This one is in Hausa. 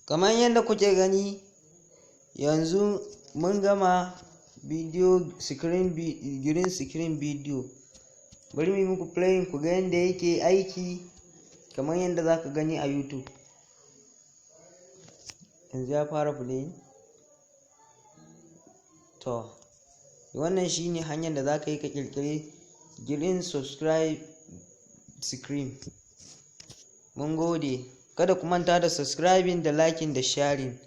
Kamar yadda kuke gani, yanzu mun gama video screen, green screen video. Bari mu yi muku playing ku ga yadda yake aiki, kamar yadda za ka gani a YouTube. Yanzu ya fara playing. To, wannan shine hanyar da za ka yi ka ƙirƙiri green subscribe screen. Mun gode. Kada ku manta da subscribing da liking da sharing.